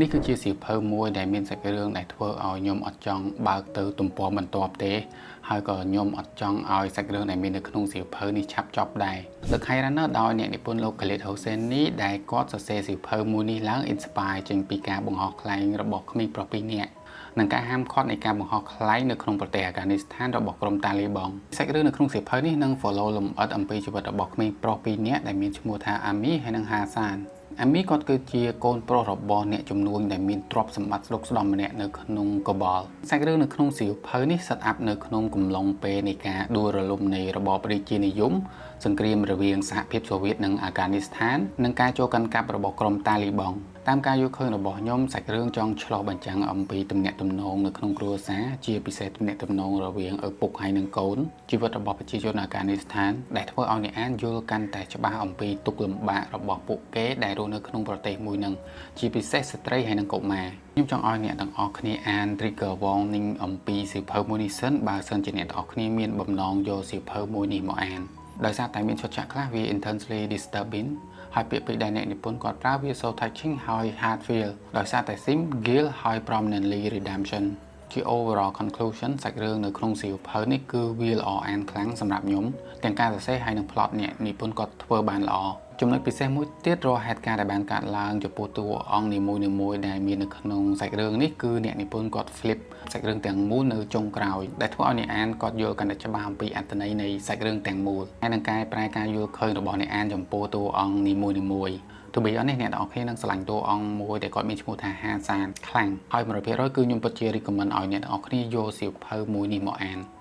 នេះគឺជាសៀវភៅមួយដែលមានសាច់រឿងដែលធ្វើឲ្យខ្ញុំអត់ចង់បើកទៅទំព័របន្ទាប់ទេ ហើយក៏ខ្ញុំអត់ចង់ឲ្យសាច់រឿងដែលមាននៅក្នុងសៀវភៅនេះឆាប់ចប់ដែរ The Kite Runner ដោយអ្នកនិពន្ធលោក Khaled Hosseini ដែលគាត់សរសេរសៀវភៅមួយនេះឡើង inspire ចេញពីការបង្ហោះខ្លែងរបស់ក្មេងប្រុសពីរនាក់និងការហាមឃាត់នៃការបង្ហោះខ្លែងនៅក្នុងប្រទេសអាហ្គានីស្ថានរបស់ក្រុមតាលីបង់សាច់រឿងនៅក្នុងសៀវភៅនេះនឹង follow លម្អិតអំពីជីវិតរបស់ក្មេងប្រុសពីរនាក់ដែលមានឈ្មោះថាអាមីហើយនិងហាសានអាមីគាត់គឺជាកូនប្រុសរបស់អ្នកជំនួញដែលមានទ្រព្យសម្បត្តិស្ដុកស្ដំម្នាក់នៅក្នុងកបលសាច់រឿងនៅក្នុងសៀវភៅនេះ set up នៅក្នុងកំឡុងពេលនៃការដួលរលំនៃរបបរាជានិយមសង្គ្រាមរវាងសហភាពសូវៀតនិងអាហ្គានីស្ថាននិងការចូលកាន់កាប់របស់ក្រុមតាលីបង់តាមការយល់ឃើញរបស់ខ្ញុំសាច់រឿងចង់ឆ្លុះបញ្ចាំងអំពីទំនាក់ទំនងនៅក្នុងគ្រួសារជាពិសេសទំនាក់ទំនងរវាងឪពុកហើយនិងកូនជីវិតរបស់ប្រជាជនអាហ្គានីស្ថានដែលធ្វើឲ្យអ្នកអានយល់កាន់តែច្បាស់អំពីទុក្ខលំបាករបស់ពួកគេដែលរស់នៅក្នុងប្រទេសមួយនឹងជាពិសេសស្ត្រីហើយនិងកុមារខ្ញុំចង់ឲ្យអ្នកទាំងអស់គ្នាអាន trigger warning អំពីសៀវភៅមួយនេះសិនបើសិនជាអ្នកទាំងអស់គ្នាមានបំណងយកសៀវភៅមួយនេះមកអានដោយសារតែមានឈុតឆាកខ្លះវា intensely disturbing ហើយពាក្យពេចន៍ដែលអ្នកនិពន្ធគាត់ប្រើវា so touching ហើយ hard feel ដោយសារតែ theme guilt ហើយ prominently redemption ជា overall conclusion សាច់រឿងនៅក្នុងសៀវភៅនេះគឺវាល្អអានខ្លាំងសម្រាប់ខ្ញុំទាំងការសរសេរហើយនិង plot អ្នកនិពន្ធគាត់ធ្វើបានល្អចំណុចពិសេសមួយទៀតរាល់ហេតុការណ៍ដែលបានកើតឡើងចំពោះតួអង្គនីមួយៗដែលមាននៅក្នុងសាច់រឿងនេះគឺអ្នកនិពន្ធគាត់ flip សាច់រឿងទាំងមូលនៅចុងក្រោយដែលធ្វើឲ្យអ្នកអានគាត់យល់កាន់តែច្បាស់អំពីអត្ថន័យនៃសាច់រឿងទាំងមូលហើយនឹងកែប្រែការយល់ឃើញរបស់អ្នកអានចំពោះតួអង្គនីមួយៗ To be honest អ្នកទាំងអស់គ្នានឹងស្រឡាញ់តួអង្គមួយដែលគាត់មានឈ្មោះថាហាសានខ្លាំងហើយ100%គឺខ្ញុំពិតជា recommend ឲ្យអ្នកទាំងអស់គ្នាយកសៀវភៅមួយនេះមកអាន។